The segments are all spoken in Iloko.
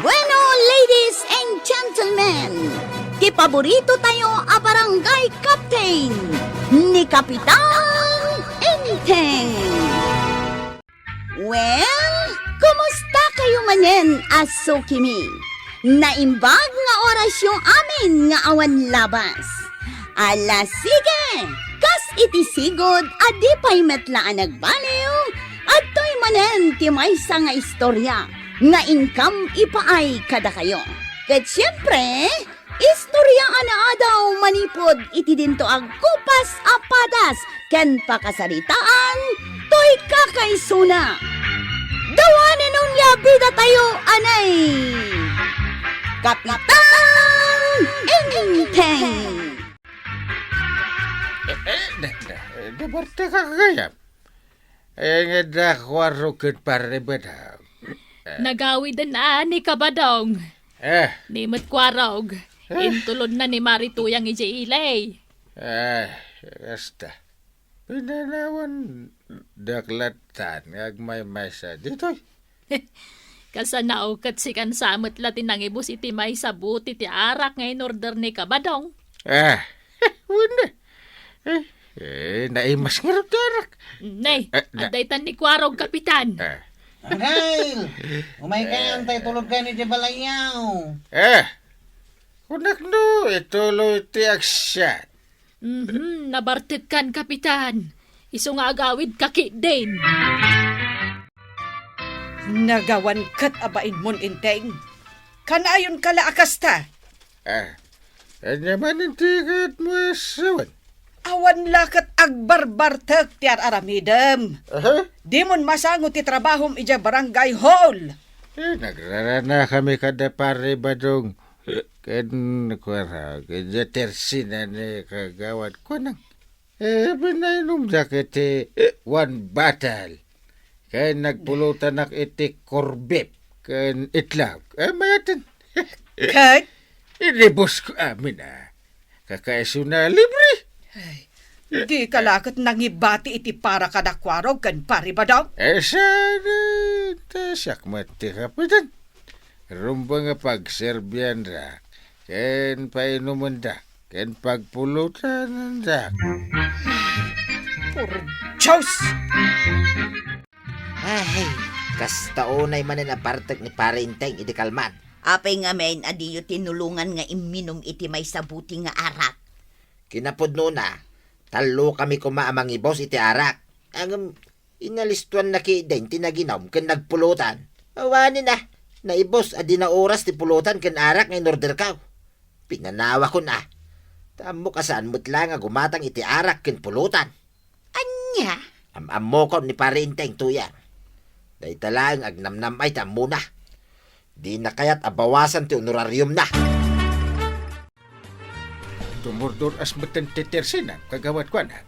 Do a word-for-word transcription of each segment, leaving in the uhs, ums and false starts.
Bueno, ladies and gentlemen, ti paborito tayo a barangay captain, ni Kapitan Enteng. Well, kumusta kayo manen a sukimi? Naimbag nga orasyo amin nga awan labas. Ala, sige! Kas iti sigud a di pay met la a nagbaliw, adtoy manen ti maysa nga istorya nga inkam ipaay kadakayo. Ket siempre, istorya a naadaw manipud iti dinto a kupas a padas ken pakasaritaan toy kakaisuna. Dawanen onia bidatayo, anay! Kapitan Enteng! Eh, eh, da, da, eh, da, parte ka gayam. Eh, nga da kuaro ket pare ba da? Nagawiden a ni Kabadong. Eh. Ni met kuarog. Eh. Intulodna ni Mari Tuyang idiay ili. Eh, basta. Pinanawan daklattan nga agmaymaysa ditoy. Kasano ket sikan sa met la ti nangibus iti maysa buti ti arak nga in-order ni Kabadong? Ah, wen. Eh, eh, naimas ngarud ti arak. Nay, eh, na- adda itan ni kuarog, Kapitan. Ah. Angel, umay kayo, eh, tay tulod kayo ni Balayaw. Eh, kunak no, ituloy ti aksyon. Mhm, nabartekkan, Kapitan. Isu nga agawid kaki din. Nagawan ket a bainmon, Enteng. Kanayonka la a kasta. Ah, ania man inti ket mo sawen? Awan la ket agbarbartek ti ar-aramidem. Aha. Dimon masango ti trabahom idiay barangay hall. Eh, nagrarana kami kada pare Badong. Ken kuara, ken dia tersina ni kagawad kuanang. Eh, pinainomda ket ti, eh, one bottle. Ken nagpulutanak iti corned beef ken itlog. Eh, mayaten. Ket? Inibus ko amin, ah. Kakaisuna libre. Ay, di ka la ket nangibati iti para kada kuarog ken pare Badong? Eh, saan, eh, ta siak met ti kapitan. Rumbeng a pagserbiandak, ken painumendak, ken pagpulutanendak. Por Dios! Ay, kasta unay manen a bartek ni Pare Enteng idi kalman. Apay ngamin a diyo tinulongan nga imminum iti maysa buti nga arak? Kinapudnona, tallo kami koma a mangibus iti arak. Ngem, inalistuanna kidin ti naginum ken nagpulutan. Awanen a, naibus a di naoras ti pulutan ken arak nga inorderkaw. Pinanawakon a. Ta ammok a saan met laeng a gumatang iti arak ken pulutan. Ania? Am-ammokon ni Pare Enteng, Tuyang. Dayta laeng agnamnam-ay ti ammona. Dina kayat a bawasan ti honorariumna. Tumurdor-as metten ti tersina, kagawad kuana.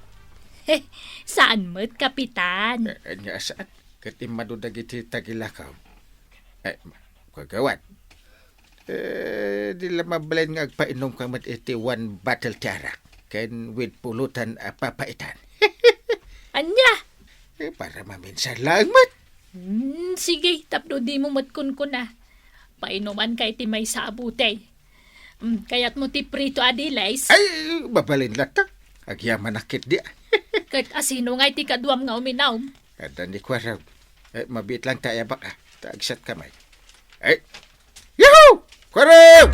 Saan met, Kapitan? Eh, ania a saan? Ket immadu dagiti tagilakaw. Eh, kagawad. Eh, di la mabalin nga agpainumka met iti one bottle ti arak ken with pulutan a papaitan. Ania? Eh, para maminsan laeng met. Hmm, sige, tapno dimo met kunkuna. Painumanka iti maysa a butey. Hmm, kayatmo ti prito a dilis? Ay, mabalin latta. Agyamanak ketdi. Ket asino ngay ti kaduam nga uminum? Adda ni Kuarog. Eh, mabiit lang ta ayabak, ah. Ta agsat kamay. Eh, yahoo! Kuarog!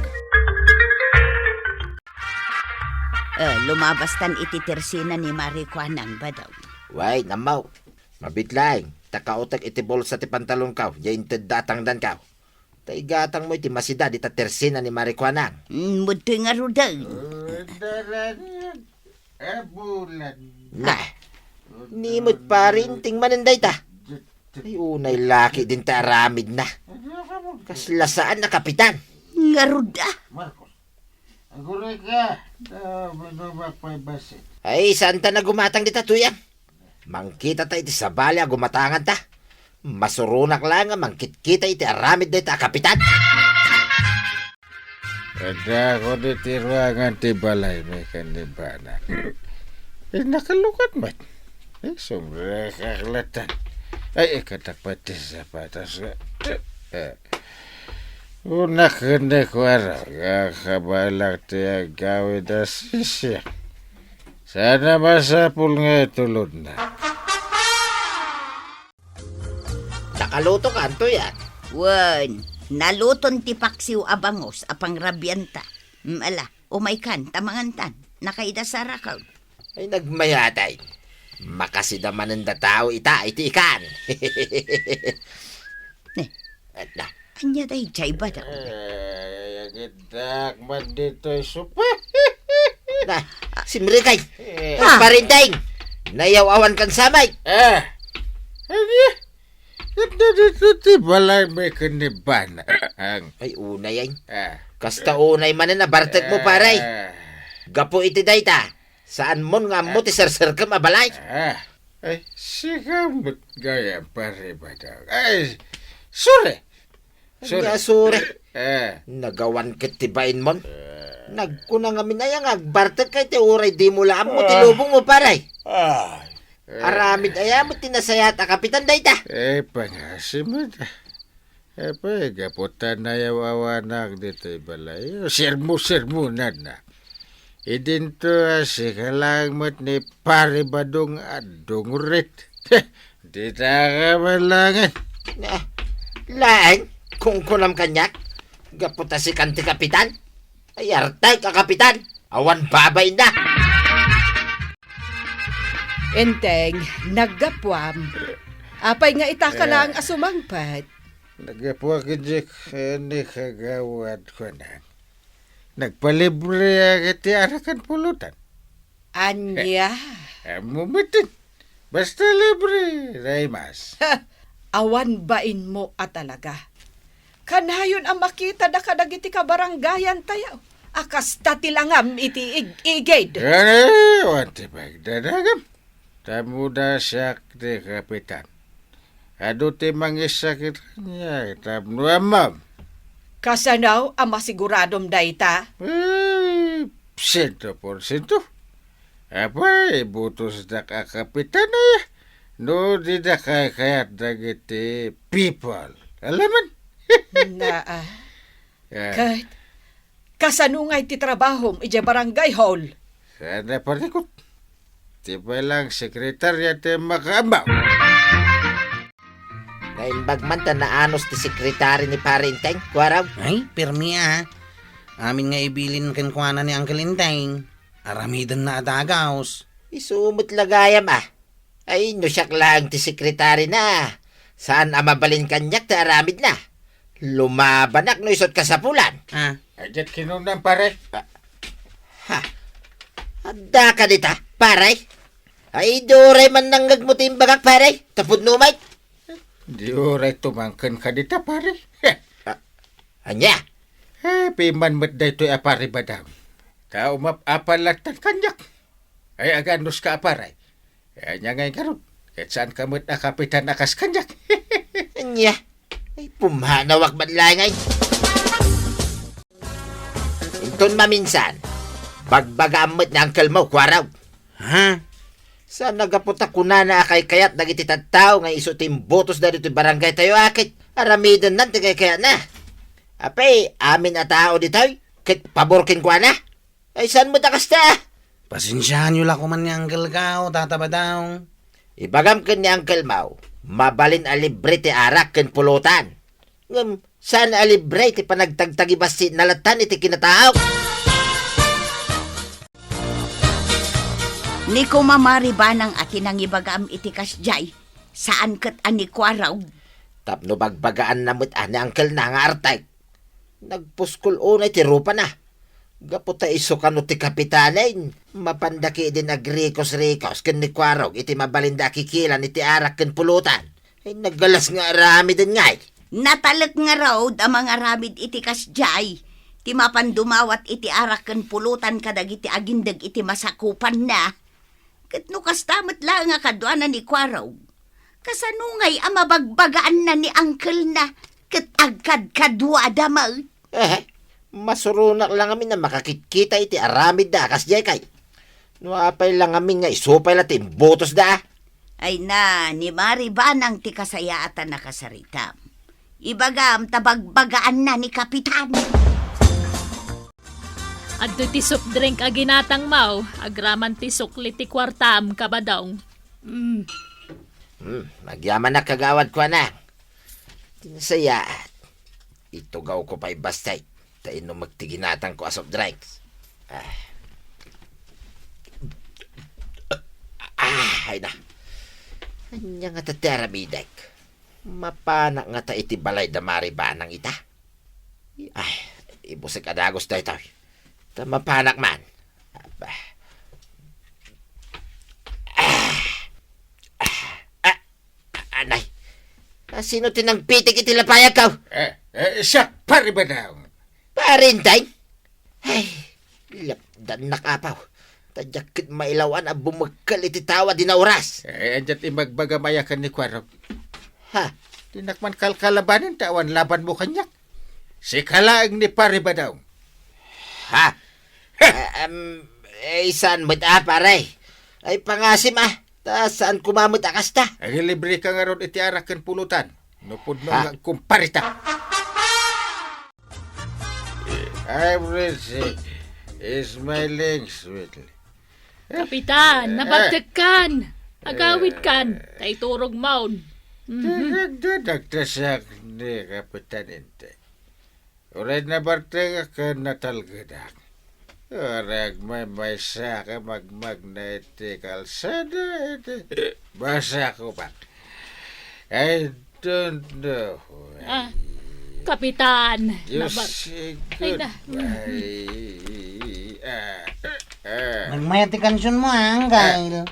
Eh, lumabastan iti tersina ni Mari Kuanang, Badong. Way, nammaw. Mabiit laeng, ta kautek iti bulsa ti pantalonkaw, ya inted datangdankaw. Ta igatangmo iti masida dita tersina ni Mari Kuanang. Mm, madtoy ngaruden. Eh, darani, eh, bulan. Nah, ni met Pare Enteng manen dayta. Ay, unay laki din ta aramidna. Kasla saan a kapitan. Ngarud a. Marcos, aguray ka. Ah, manumak pay basit. Ay, saan ta nagumatang dita, Tuyang? Mangkita ta iti sabali a gumatangan ta. Masuronak laeng a mangkitkita iti aramid dayta a kapitan. Adda ko diti ruangan ti balay mi ken ni bana. Eh, nakalukat met. Eh, sumrekak latta. Ay, ikatak pati sapatos. Eh, eh. Una ken ni Kuarog, kabalak ti aggawid a sisiak. Saan a masapul nga itulodna. Nakalutokan, tuyak. Wen, naluton ti paksiw a bangus a pangrabianta. Mm, ala, umaykan, ta mangantan. Nakaida sarakon. Ay, nagmayatay. Makasida manen da tao ita, iti ikan. Ne, Ala. Ania daydiay, Badong? Ay, agiddak man ditoy supa. Na, simrikay. Eh. Ay, parinteng. Nayaw-awan kan samay. Eh. Ania? Ket dito ti balay mi ken ni Banang. Ay, unay ay. Ah. Kasta unay manen a bartek mo, pare. Ah. Gapu iti dayta, saan mon nga ammo ti serserkem a balay? Ah. Ay, sika met gayam, pare Badong. Ay, sorry. Sorry. Ania, sorry. Eh. Nagawan ket ti bain mon. Eh. Nagkuna ngamin aya nga agbartek kay ti uray di mo la ammo ti Ah. lubong mo, pare. Ah. Aramid aya met ti nasayaat a kapitan dayta? Eh, pangasi met. Apay, gapu ta nayaw-awanak ditoy balay. Sermo-sermonanna. Idinto a sika laeng met ni Pare Badong a dungurit. Dita ka malangen. Ah, laeng, kunkunam kaniak. Gapu ta sikan ti kapitan. Ay, artek a kapitan. Awan babainda. Enteng, naggapuam. Apay nga ita ka Eh. lang a sumangpet? Naggapuak idiay ni kagawad ko na. Nagpalibre a iti arakan pulutan. Ania? Eh, ammo metten. Basta libre, Reymas. Ha! Awan bainmo a talaga. Kanayon a makita da kadagiti kabarangayan tayo. A kasta ti langam iti ig-igid. Gani, awan ti pagdadagam. Tammo da siak ti kapitan. Adu ti mangisakit kaniak tapno ammom. Kasano a masiguradom dayta? Eh, siento por siento. Apay, butosdak a kapitan aya. No dida kaykayat dagiti people. Alaman? Na, ah. Ah. Ket, kasano ngay ti trabahom idiay barangay hall? Saan a parikot? Ti pay lang sekretarya ti makaammo. Naimbag man ta naanos ti sekretari ni Pare Enteng, Kuarog? Ay, pirmi a. Amin nga ibilin kenkuana ni Uncle Enteng. Aramidenna a dagus. Isu met la gayam a. Ay, no siak laeng ti sekretarina, saan a mabalin kaniak ti aramidna. Lumabanak no isut' kasapulan. Ah. Ay, diak kinunam, pare. Ah. Ha? Adda ka dita, pare? Ay, di uray man nangngegmo ti imbagak, pare. Ta pudno met. Di uray tumangken ka dita, pare. Ah, ania? Eh, piman met daytoy a Pare Badong. Ta umap-apal latta kaniak. Ay, aganos ka a pare. Ania ngay ngarud? Ket saan ka met a kapitan a kas kaniak. Ania? Ay, pumanawak man laeng ay. Inton maminsan, bagbagaam met ni Uncle Mao, Kuarog. Ha? Saan a gapu ta kunana a kaykayat dagiti tattao nga isu ti imbutosda ditoy barangay tayo a ket aramidennan ti kaykayatna. Apay, amin a tao ditoy ket pabor kenkuana? Ay, saan met a kasta? Pasensiaenyo la koman ni Uncle Mao, Tata Badong. Ibagam ken ni Uncle Mao, mabalin a libre ti arak ken pulutan. Ngem, saan a libre ti panagtagtagibassit na lattan iti kinataaw. Ni Kuma Mari Banang a ti nangibagam iti kasdiay, saan ket a ni Kuarog. Tapno bagbagaanna met a ni Uncle na nga artek. Nagpuskol unay ti rupana. Gapu ta isu kano ti kapitanen, mapanda ketdin agrikos-rikos ken ni Kuarog iti mabalinda a kikilan iti arak ken pulutan. Ay, nagalas nga aramiden ngay. Natalek ngarud a mangaramid iti kasdiay, ti mapan dumawat iti arak ken pulutan kadagiti agindeg iti masakupanna. Ket no kasta met laeng a kaduana ni Kuarog, kasano ngay a mabagbagaanna ni uncle-na ket agkadkaduada met? Eh, masuronak la ngamin a makakitkita iti aramidda a kasdiay kay. No apay la ngamin nga isu pay la ti imbutosda a. Ay na, ni Mari Banang ti kasayaatan a kasaritam. Ibagam ta bagbagaanna ni Kapitan. Adtoy ti soft drink a ginatangmo, agraman ti sukli ti kuartam, Kabadong. Mm. Hmm, agyamanak, Kagawad Kuanang. Ti nasayaat, itugawko pay bassit ta inumek ti ginatangko a soft drinks. Ah. Ah, ay na. Ania ngata ti aramidek? Mapanak ngata iti balay da Mari Banang ita? Ay, ibusek a dagus daytoy. Ta mapanak man. Aba. Ah, ah, ah, anay. Ah, sino ti nangpitik iti lapayagko? Eh, eh, siak, Pari Badong. Pari Enteng? Ay, lapdannak, Apo. Ta diak ket mailawan a bumekkel iti tao a di nauras. Eh, ania ti imbagbaga mayakan ni Kuarok? Ha? Dinak man kalkalabanen ta awan labanmo kaniak. Sika laeng ni Pari Badong. Ha? Ha? Ah, em, eh, saan met a, pare? Ay, pangasim, ah. Ta saan koma met a kasta? Agilibreka ngarud iti arak ken pulutan. No pudno Ha? nga agkumparita. I'm rich, smiling sweetly. Kapitan, Eh. nabartekkan. Agawidkan. Ta iturogmon. Mhm. Nagdadagtasak ni Kapitan Enteng. Uray nabartekak ken natalgedak. Uray agmaymaysaak a magmagna iti kalsada iti basa ko, Pak. I don't know why. Ah, Kapitan, You nabar- say Ay, na- goodbye. Ah, ah. Nagmayat ti kansionmo, ah, Anggal.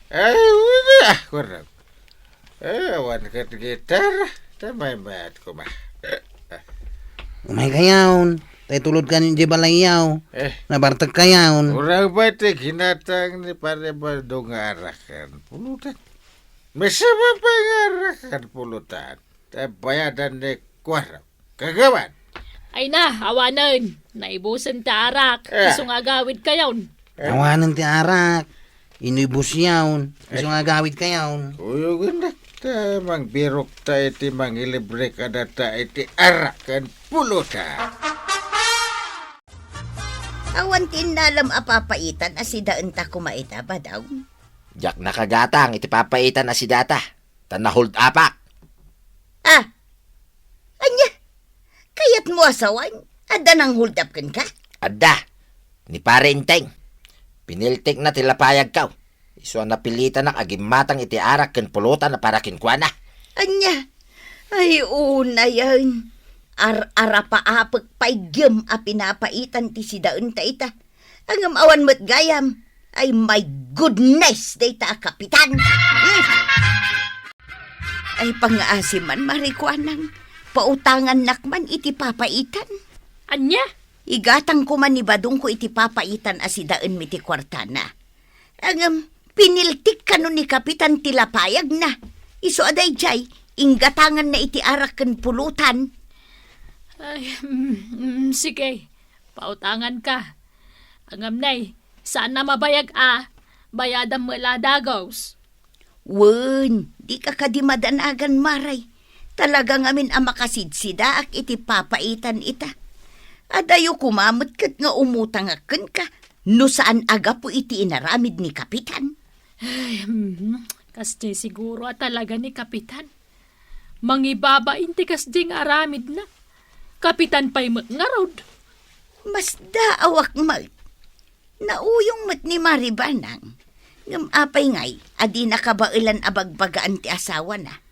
Ay, wala. Kurang. Eh, awan ket gitar. Ta maymayat koma. Umaykayon. Ta itulodkan idiay balayyo. Eh. Nabartekkayon. Uray pay ti ginatang ni Pare Badong nga arak ken pulutan. Masapul pay nga arak ken pulutan. Ta bayadan ni Kuarok. Kagawad. Ay na, awanen. Naibusen ta arak. Eh. Isu nga agawidkayon. Eh. Awanen ti arak. Inibusyon. Isu nga agawidkayon. Kuyogennak ta mangbirokta iti mangilibre kadata iti arak ken pulutan. Awan ti innalam a papaitan a sidaenta koma ita, Badong. Diak nakagatang iti papaitan a sidata. Ta na-hold upak. Ah! Ania? Kayatmo a sawen? Adda nang-hold up kenka? Adda. Ni Pare Enteng. Piniltikna ti lapayagko. Isu a napilitanak a gimmatang iti arak ken pulutan a para kenkuana. Ania? Ay, unayen. Ar-arapaapek pay gem a pinapaitan ti sidaenta ita. Ngem awan met gayam. Ay, my goodness, dayta a kapitan. Hmm. Ay, pangngaasim man, Mari Kuanang. Pautangannak man iti papaitan. Ania? Igatangko man ni Badongko iti papaitan a sidaenmi ti kuartana. Ngem, piniltik kano ni Kapitan ti lapayagna. Isu a daydiay, inggatanganna iti arak ken pulutan. Ay, mm, mm, sige. Pautanganka. Ngem nay, saan a mabayag a, bayadam met la dagus. Wen, dika kadi madanagan, Mari. Talaga ngamin a makasidsidaak iti papaitan ita. Adayo koma met ket nga umutangak kenka no saan a gapu iti inaramid ni Kapitan. Ay, mhm. Kasdiay siguro a talaga ni Kapitan. Mangibabain ti kasdiay nga aramidna. Kapitan pay met ngarud. Masdaawak met. Nauyong met ni Mari Banang. Ngem apay ngay a dina kabaelan a bagbagaan ti asawana?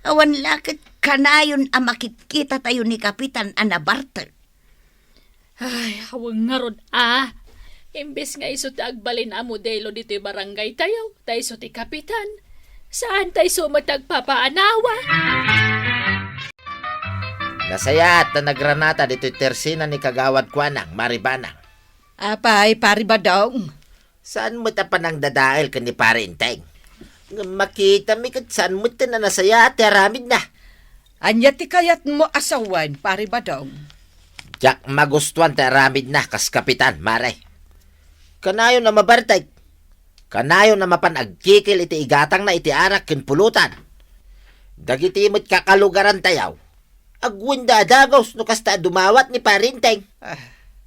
Awan la ket kanayon a makitkitatayo ni Kapitan a nabartek. Ay, awan ngarud a. Imbes nga isu ti agbalin a modelo ditoy barangaytayo, ta isu ti kapitan. Saan ta isu met ti agpapaanawa? Nasayaat ta nagranata ditoy tersina ni Kagawad Kuanang, Mari Banang. Apay, Pari Badong? Saan met a panangdadael ken ni Pari Enteng? Ngem makitami ket saan met a nasayaat ti aramidna. Ania ti kayatmo a sawen, Pari Badong? Diak magustuan ti aramidna kas kapitan, Mari. Kanayon a mabartek. Kanayon a mapan agkikil iti igatangna iti arak ken pulutan. Dagiti met kakalugarantayo, Agwenda a dagus no kasta a dumawat ni Pari Enteng. Ah.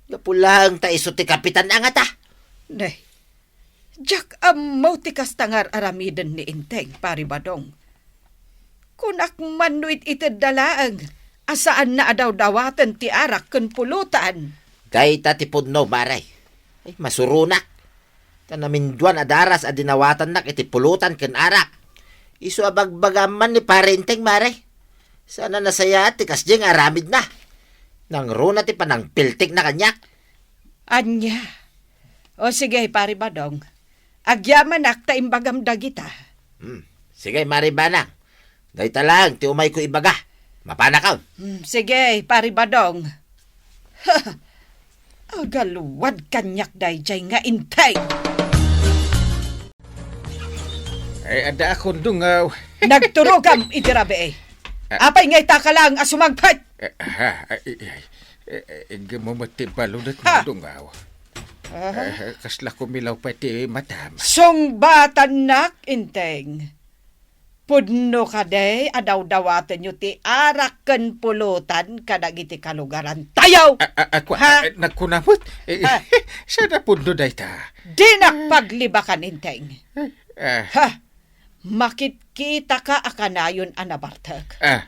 Gapu laeng ta isu ti kapitan a ngata. Ne, diak ammo ti kasta nga ar-aramiden ni Enteng, Pari Badong. Kunak man no it-itedda laeng a saanna a dawdawaten ti arak ken pulutan. Dayta ti pudno, Mare. Ay, masuronak. Ta naminduan a daras a dinawatannak iti pulutan ken arak. Isu a bagbagam man ni Pari Enteng, Mare. Saan a nasayaat ti kasdiay nga aramidna. Nangruna ti panangpiltikna kaniak. Ania? O sige, Pari Badong. Agyamanak ta imbagam dagita. Hmm. Sige, Mare Banang. Dayta laeng ti umayko ibaga. Mapanakon. Hmm, sige, Pari Badong. Agaluad kaniak daydiay nga Enteng. Ay, adda akon dungaw. Nagturogam iti rabii. Ah. Apay nga itaka laeng a sumangpet? Eh, ha, ay, ay, ay, eh, eh, igmo met ti balunetmo, ha? Dungaw. Aha. Eh, kasla kumilaw pay ti matam. Sungbatannak, Enteng. Pudno kadi a dawdawatenyo ti arak ken pulutan kadagiti kalugarantayo? A, a, a, kua-, ha? A, nagkuna met. Eh, ha? Saan a pudno dayta? Dinak paglibakan, Enteng. Ah. Ha? Makitkitaka a kanayon a nabartek. Ah.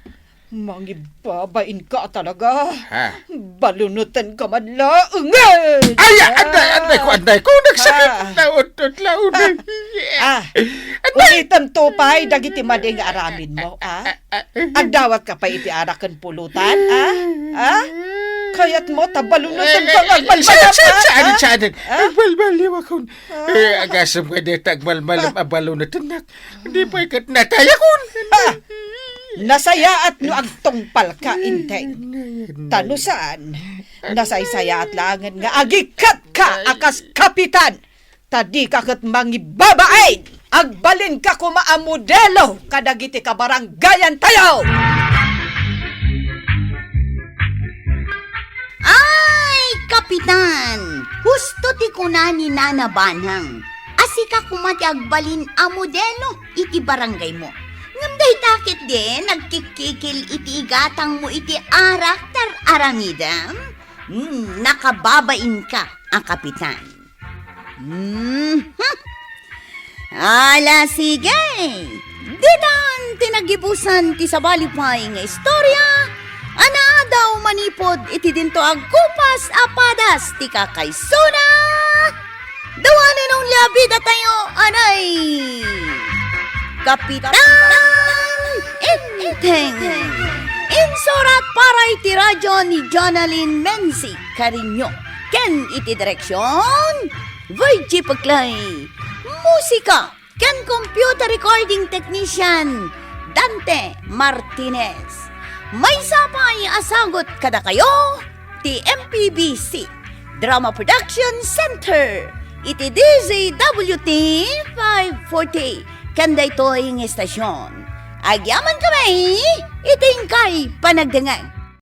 Mangibabainka a talaga. Ha? Balunetenka man laengen. Ay, ah, anday, anday ko, anday ko. Nagsakit. Ah. Naudot, naudot. Ah. Ah. Anday. Ulitem to pay dagiti madi nga aramidmo, ah? Agdawatka pay iti arak ken pulutan, ah? Ah? Kayatmo ta balunetenka nga agbalbaliw, ah? Saan, saan? Ah? Agbalbaliw akon. Ah. Eh, agasem kadi ta agmalmalem a balunetennak. Di pay ket natayakon. Ah! Nasayaat no agtungpalka, Enteng. Ta no saan, nasaysayaat laengen nga agikkatka a kas kapitan. Ta dika ket mangibabain. Agbalinka koma a modelo kadagiti kabaranggayantayo. Ay, Kapitan, husto ti kuna ni Nana Banang a sika koma ti agbalin a modelo iti barangaymo. Ngem dayta ketdi nagkikkikil iti igatangmo iti arak ti ar-aramidem? Hmm, nakababainka a kapitan. Mhm. Ala, sige. Ditan ti nagibusan ti sabali pay nga istorya a naadaw manipud iti dinto agkupas a padas ti kakaisuna. The one and only a bidatayo, anay, Kapitan Enteng. Insurat para iti radyo ni Jonalyn Menzi Cariño. Ken iti direksion, Virgie Peclay. Musika ken computer recording technician, Dante Martinez. Maysa pay a sagut kadakayo ti M P B C Drama Production Center iti D Z W T five forty. Ken daytoy nga estasion, agyamankami iti inkay panagdengngeg.